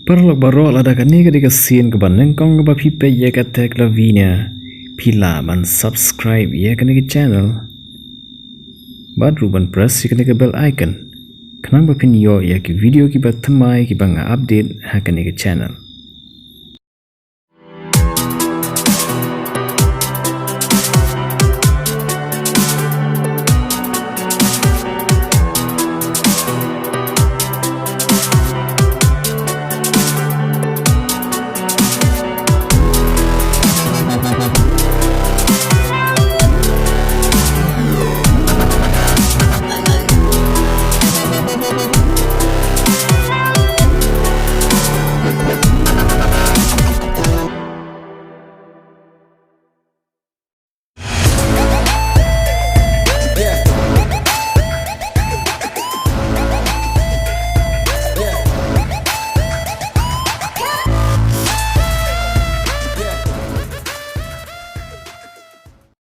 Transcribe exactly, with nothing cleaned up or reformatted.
Paralok baroh, lada kane ka dei ka sien kaba nyngkong kaba phi peit ïa ka Tech Lavinia, phi lah ban subscribe ïa kane ka channel bad ruh ban press ïa kane ka bell icon, khnang ba phin ïoh ïa ki video kiba thymmai kiba nga update ha kane ka channel.